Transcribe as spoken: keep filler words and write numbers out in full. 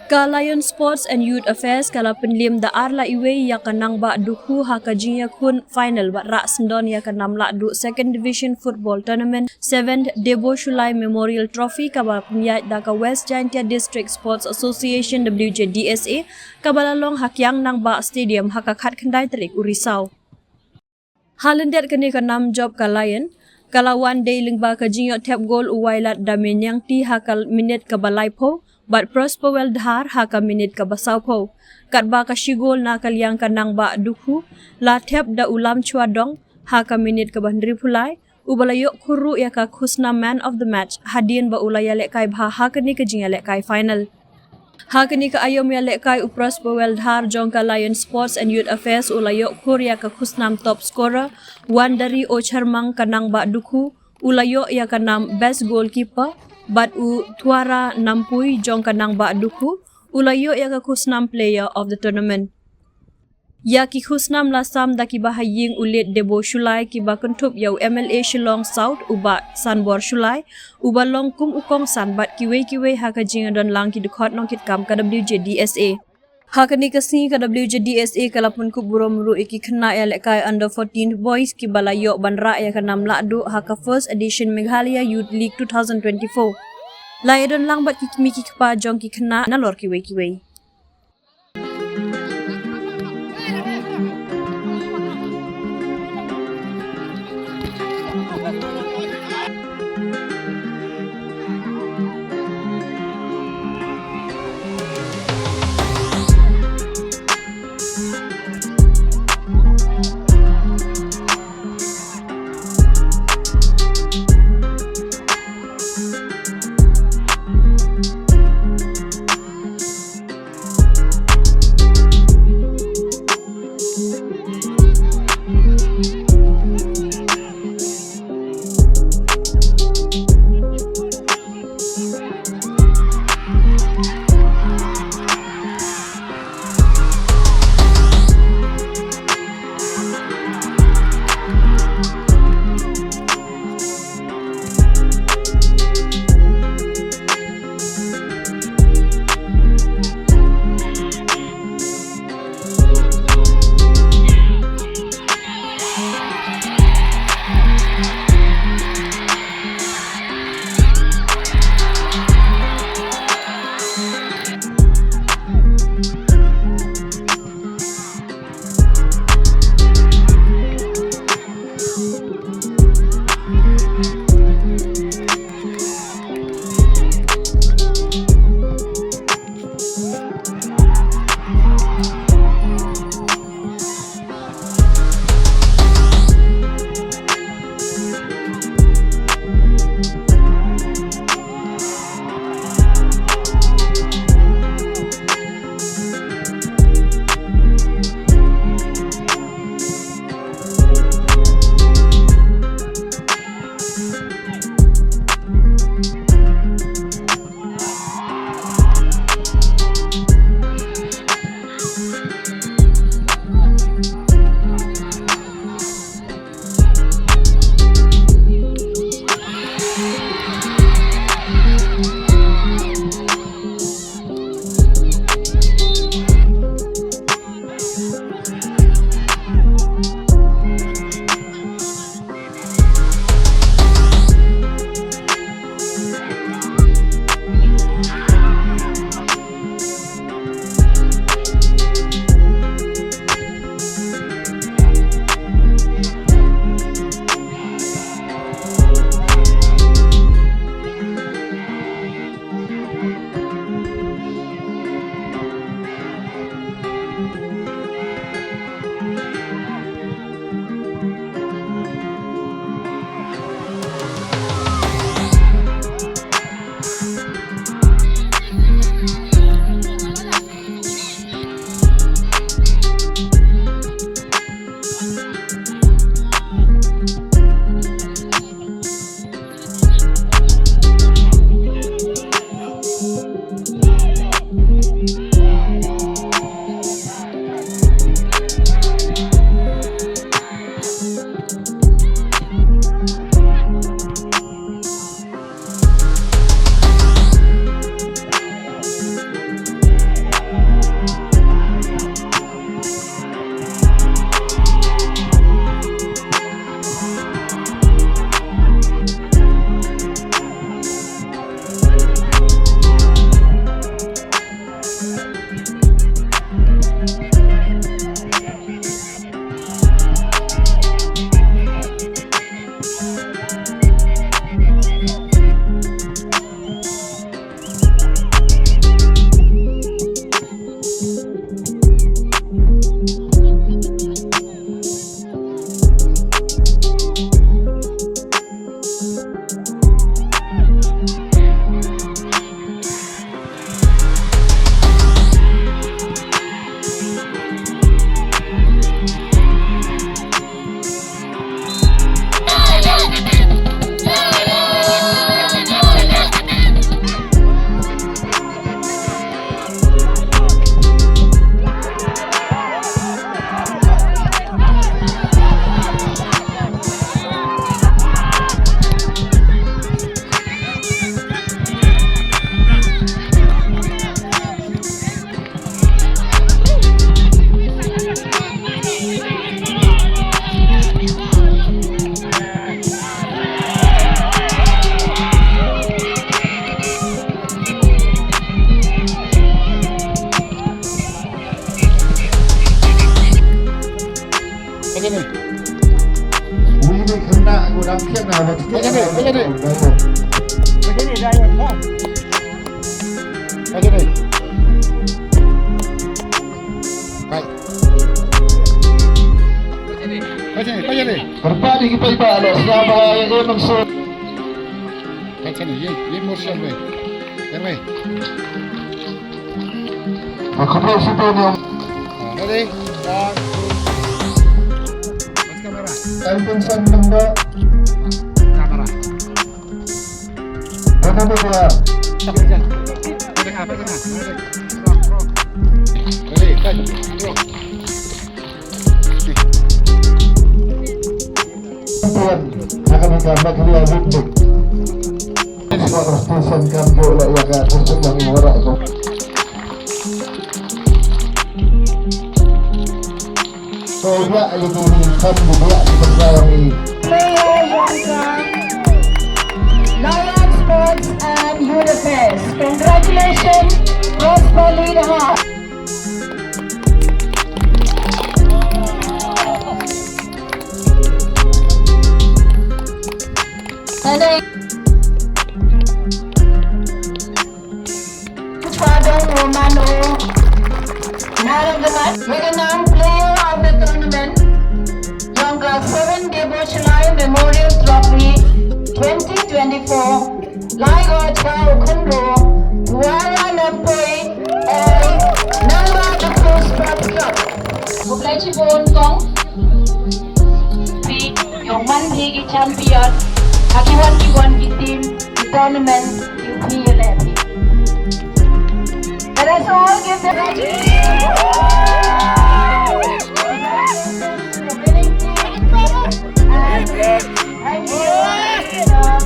Ka Lion Sports and Youth Affairs ka la pynlim da ar la iwei ïa ka Nangbah Dukhu ha ka jingïakhun final bad rah syndon ïa ka nam lahduh Second Division Football Tournament seventh Debo Shulai Memorial Trophy kaba pynïaid da ka West Jaintia District Sports Association W J D S A kaba la long ha Kiang Nangbah Stadium ha ka khatkhyndai tarik u Risaw. Ha lyndet kane ka nam jop ka Lion, ka la wan dei lyngba ka jingïoh thep gol u Wailadmiki Niangti ha ka minit kaba laiphew, bad Prosperwell Dhar ha ka minit kaba sawphew. Katba ka shi gol na ka liang ka Nangbah Dukhu, la thep da u Lamchua Dong ha ka minit kaba hynriewphew lai, uba la ïoh khur ruh ïa ka khusnam man of the match, hadien ba u la ïalehkai bha ha kane ka jingïalehkai final. Ha kane ka aïom ïalehkai u Prosperwell Dhar jong ka Lion Sports and Youth Affairs u la ïoh khur ïa ka khusnam top scorer, Wandari Ocharmang ka Nangbah Dukhu, u la ïoh ïa ka nam best goalkeeper, bad u Tuara Nampui jong ka Nangbah Dukhu, u la ïoh ïa ka khusnam player of the tournament. Ïa ki khusnam la sam da kiba ha ïing u Late Debo Shulai kiba kynthup ïa u M L A Shillong South u Bah Sanbor Shulai, uba long kum u kongsan bad kiwei kiwei ha ka jingïadon lang ki dkhot nongkitkam ka W J D S A. Ha kane ka sngi ka W J D S A ka la pynkup burom ruh ïa ki khynnah ïalehkai under fourteen boys kiba la ïoh ban rah ïa ka nam lahduh ha ka first edition Meghalaya Youth League two thousand twenty-four. La ïadon lang bad ki kmie ki kpa jong ki khynnah nalor kiwei kiwei. Wi ni kena aku dah kian dah. Baca ni, baca ni. Baca ni, dah ya. Baca ni. Baik. Baca ni, baca ni. Berpadi kita iba lo siapa yang maksud. Baca ni, ye, ye motion wei. Yang wei. Aku boleh situ ni. Ready? One. Let's camera. Attention number. Camera. Mana dia? Tengah, tengah. Ready, cut. Roll. Tuan, akan kita nak kena wujud. Ini semua station kan boleh ya kan, untuk yang orang itu. So, ya, ini kan juga sebenarnya ini. Player Yongkang, Lion Sports and Youth Affairs. Congratulations, Prosper Leader. Hello. Chwadong Romano Naranggamat, Vietnam Player of the Tournament, Yongkang seven Debo Shalai Memorial Trophy twenty twenty-four, Laiga Chao Khunro, Wara Lempoi, eh, Nalwa Dukhu Sports Club. Khublei chibun kong. Phi, ïoh man phi ki champion. Ha ki wan ki wan ki team, ki tournament, ki phi ïa leh phi. Let us all give them a winning team. And thank you.